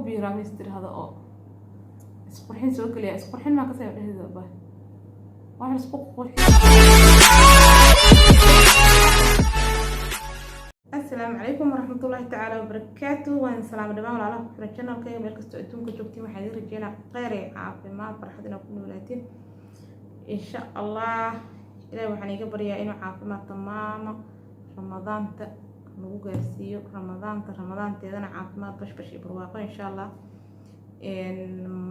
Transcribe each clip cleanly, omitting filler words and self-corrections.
Biiraa ma istirahdo oo isqurxin soo geliya, isqurxin maa kasoo dhehdo ba wax isku qurxin. Asalaamu calaykum waraxmatullaahi tacaala wabarakaatu. Waan salaamo dhamaan walaalaha ku xiran channelkayga meel kastoo adduunka joogtiin. Waxaan idin rajeynaa kheyr iyo caafimaad, farxad inaad ku noolaatiin insha Allah. Ilahi waxaan iga baryaa inuu caafimaad tamaama Ramadaanta nagu gaarsiiyo, Ramadaanta Ramadaanteedana caafimaad, bashbash iyo barwaaqo insha Allah.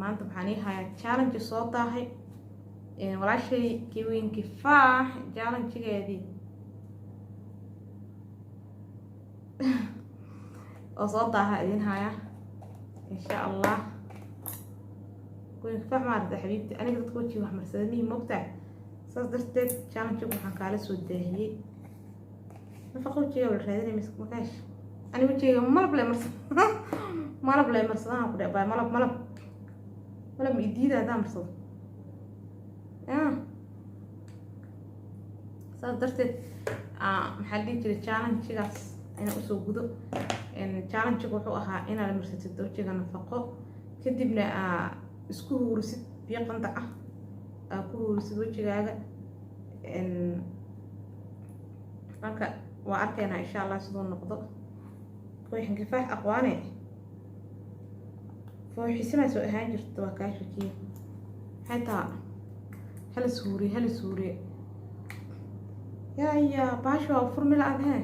Maanta waxaan ii hayaa challenge soo daahay walaashay Kiwiin Kifaax, challengegeedii oo soo daaha idin haya insha Allah. Kiwiin Kifaax, maarata xabiibti, aniga dadka wajiga wax marsada mihi, moogtaa? Saas darteed challenge waxaan kaala soo daahiyey nafaqa wajiga la raadinay. Makaash aniga wajiga malab le marsa, malab le marsadahan ku dhe malab, malab, malab ma idiida haddaan marsado ya. Saas darteed maxaa la dhihi jiray, challengegaas inaan usoo gudo. Challengega wuxuu ahaa inaad marsatid wajiga nafaqo, kadibna aa isku huurisid biyo qandac ah, aa ku huurisid wejigaaga. Marka waa arkaynaa insha Allah siduu noqdo. Qoyxin Kifaax aqwaane fooxisimaa soo ahaan jirta, waa kaa shakiye. Maxay taha? Hala suuriye, hala suuriye. Yaa yaa, baasha waa furmi la-ad hee.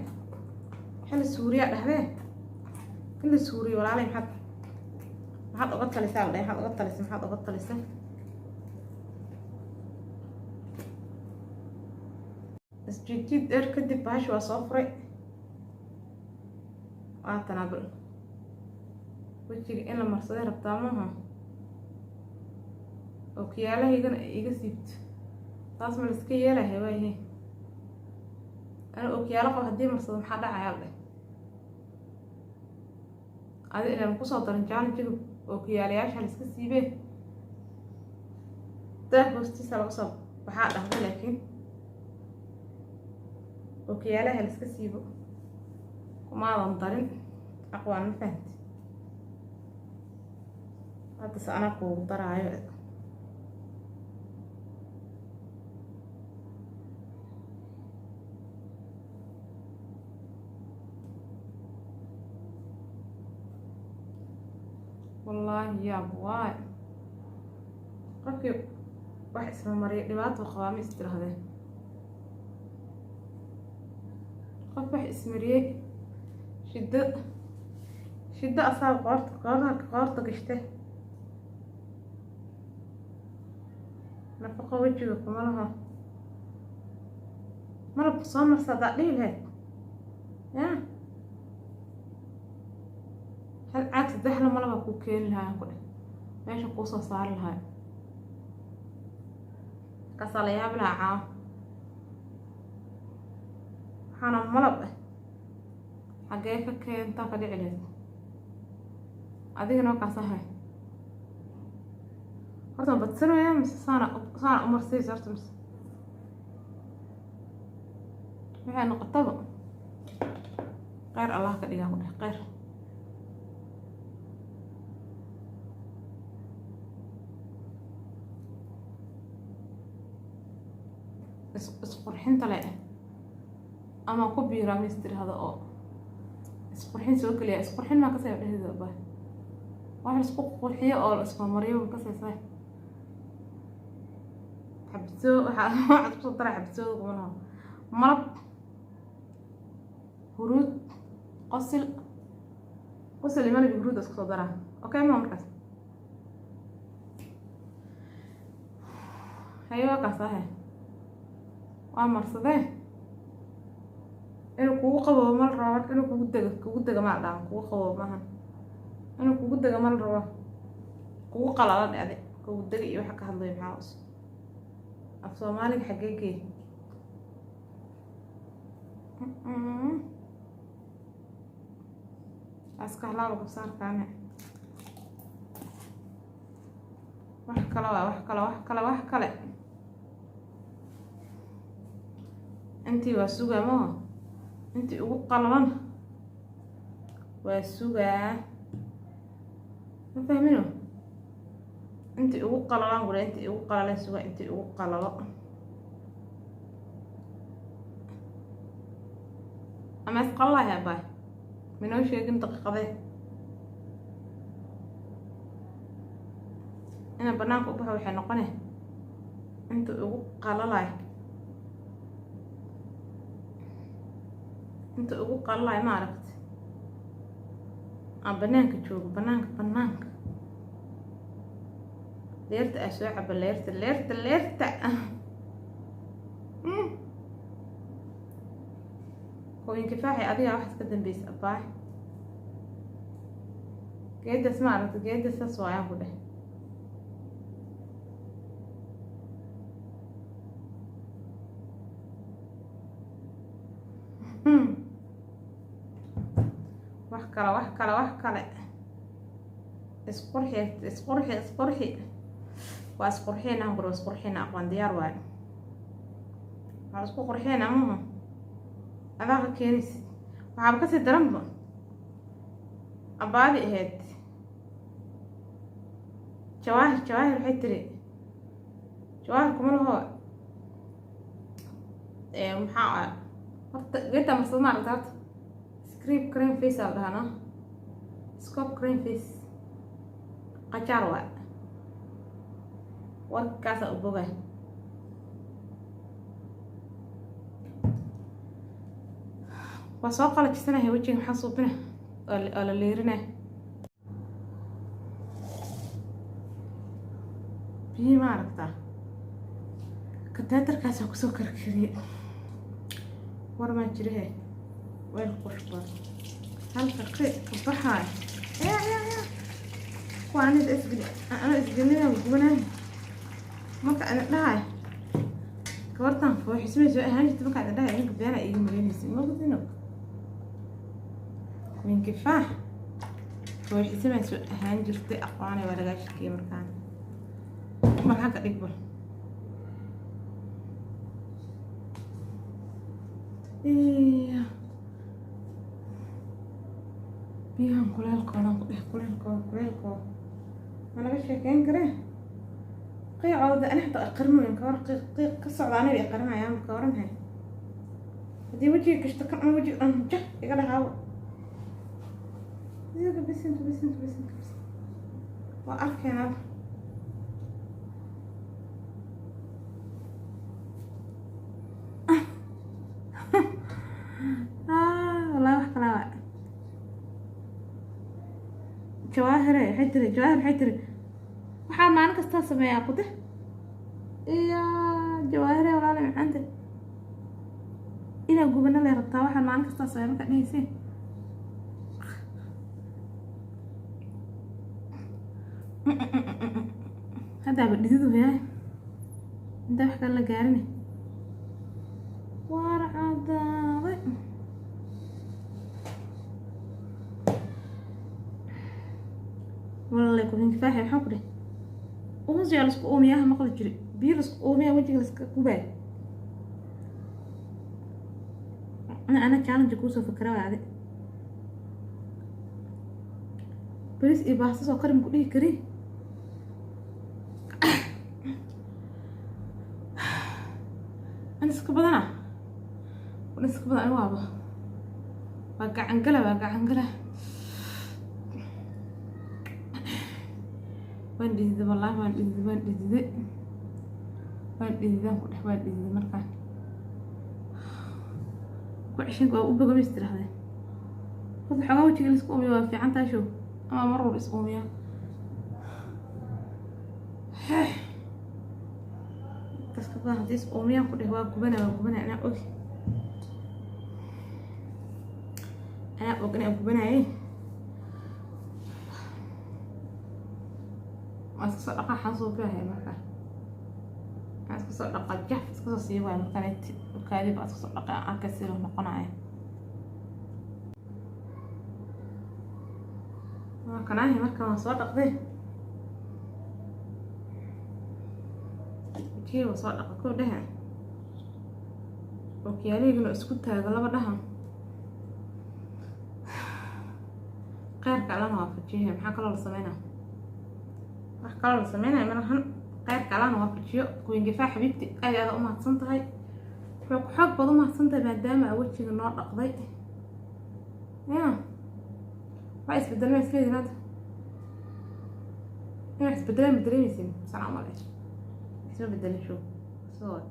Hala suuriyaa dhahdee, in la suuriyo walaalay. Maxaad uga talisaa la dhahay? Maxaad uga talisay? Maxaad uga talisay? Isjiidjiid dheer kadib baasha waa soo furay. Waa tanaabal wejiga in la marsaday rabtaa maaha, ookiyaalahaygana ay iga siibto. Taas ma laiska yeelahay? Waayahe, ana ookiyaalo qabo haddii marsado maxaa dhacayaa dheh? Adi inaan kusoo darin challengega ookiyaalayaasha laiska siibee, daah hoostiisa laga soo baxaa dhahda, laakiin ookiyaalaha laiska siibo kumaadan darin. Aqwaan, ma fahamti? Haddase anaa kuugu daraayo. Wallaahi yaab waay, qofkii wax isma mariya dhibaato qabaa ma istirahdeen? Qof wax ismariyey shiddo shiddo asaaba qoorta qoorta qoorta gashte. Nafaqo wejiga kuma laho. Malabka soo marsa haddaad dhihi lahayd ya, hal caag saddexla malabaa kuu keeni lahaa, ku dheh meesha kuu soo saari lahaa, markaasaa la yaabi lahaa. Caawa waxaana malab ah xaggee ka keentaa ka dhici lahayd adigana? Markaas ahay horta ma badsanaya mise saana saana umarsaysa horta, mise waxay noqotaba kheyr Allah ka dhigaa ku dheh, kheyr. Is isqurxinta le ama ku biiraa ma istirahdo oo isqurxin soo geliya, isqurxin maa kasoo dhehdo ba wax isku qurxiyo oo la ismarmariyo ma kasaysaa? Xabsoo waxaa waxaad kusoo daraa xabsooda kuma laho, malab, huruud, qosil, qosil iyo malab iyo huruud isku soo daraa. Okay, ma markaas haye, waa kaas ahe, waa marsadee. Inuu kugu qaboobo ma la rabo marka, inuu kugu dego, kugu dego ma la dhaha, kugu qaboobo maahan, inuu kugu dego ma la rabo, kugu qalala dhacde. Kugu dega iyo waxa ka hadlayo maxaa us af Soomaaliga xaggee geey? Aska halaaba kabsaarkaane. Wax kale waa wax kale, wax kale, wax kale. Intii waa sugaa maho, intii ugu qalalan waa sugaa. Ma fahmino? Intii ugu qalalaan gura, intii ugu qalaleen suga, intii ugu qalalo ama isqalalahay. Abaay, minoo sheegin daqiiqadee inaan banaanka u baxo. Waxay noqone inta ugu qalalay, inta ugu qalalay, ma aragti, aan banaanka joogo, banaanka, banaanka leerta aa soo caba, leerta, leerta, leerta. Hooyin kifaaxi, adigaa waxaad ka dambeysa. Abaay, geedas, ma aragta geeda? Saas waayaan ku dheh. Wax kale, wax kale, wax kale. Isqurxi, isqurxi, isqurxi. Waa isqurxina qur, isqurxina. Aqoon diyaar waayo, waa isku qurxina. Maha adaa ka keenaysid, waxaaba kasii daranba abaadi ahayd Jawaahir. Jawaahir waxay tiri, Jawaahir kuma laho. Maxaa horta geedta marsad, ma aragta? Horta script cream face aa la dhahaa, no scope cream face qajaar waa. Warkaasaa u bogay. Waa soo qalajisanahay wejiga. Maxaa suubina? Waa la leerinaa biyihii, ma aragtaa? Kateetarkaasaa kusoo karkariyey. War maa jirahe, weel qurux badan halka qiiq ka baxaay. Ya ya ya, kuwa anida isgeli, ano isgelinaa gubanaay. Marka ana dhahay gabartan fooxismay soo ahaan jirta, marka ana dhahay idinka beena iiga malaynaysa mogdino. Winkifaax fooxisamay soo ahaan jirtay, aqoonay waa lagaa shakiyay. Markaan bal xagga dhig, bal iya biyahan kuleelkoodan ku dheh, kuleelkooda, kuleelkooda ma laga sheekeyn karee. Qiicooda ani xataa iqarinayn ka war, qiiq qiiq ka socda aniga iqarinayaan ka waranhay. Haddii wejiga gashto kan ama wejiga dhan jah iga dhahaabo. Iyaga bisinka, bisinka, bisinka, bisinka, waa arkeenaa. Wallahi wax kalaa waa. Jawaahire waxay tiri, Jawaahir waxay tiri, waxaa maalin kastaa sameeyaa kude. Iya Jawaahire, walaala macaanta, inaa gubano lay rabtaa. Waxaan maalin kastaa sameeya markaa dhehaysiin. Haddaaba dhididu yahay intaa wax kale la gaarin, waar cadaaday. Walaalay kubin kifaaxi, maxaa ku dheh? Uunsiyaa lasku uumiyaha maqli jiri, biyo lasku uumiyaa, wejiga laska gubaa. Ana challenge kuusoo fakara waa adi bariis iyo baasta soo kari, maku dhihi kari. An iska badana, an iska badan. Ani waaba waa gacan gala, waa gacan gala. Waan dhididay, wallaahi waan dhididay, waan dhididay, waan dhididaan ku dhex, waan dhididay. Markaan ku ceshan waa u bogamis tirahdeen. Horta xoogaa wejiga la isku uumiyo waa fiican tahay show, ama mar walba is uumiyaa. Taska badan haddii is uumiyaan ku dheh, waa gubana, waa gubana. Anaa og, anaa og inaan gubanaye. Waa iska soo dhaqaa, xaan soo baahay markaa. Waan iska soo dhaqa, jaf iska soo sii waay. Markaan kaadi baa iska soo dhaqa, arkay sida noqonaya. Waa kanaahi. Marka waan soo dhaqday wajigii, waa soo dhaqa kow dhehe, okiyaalihigana isku taago laba dhaha. Kheyrka allana waafajiye. Maxaa kaloo la sameynaa? Wax kaloo la sameynayo malahan. Kheyrka Allahna waafajiyo. Queen Gifaa xabiibti, aad aada u mahadsan tahay, xoog xoog baad u mahadsan tahay, maadaama aa wejiga noo dhaqday. Ya waa isbedelma isleedin hadda in wax isbedelaan ma dareemeysin? Salaam aleykum. Isma bedelin, show sidoo.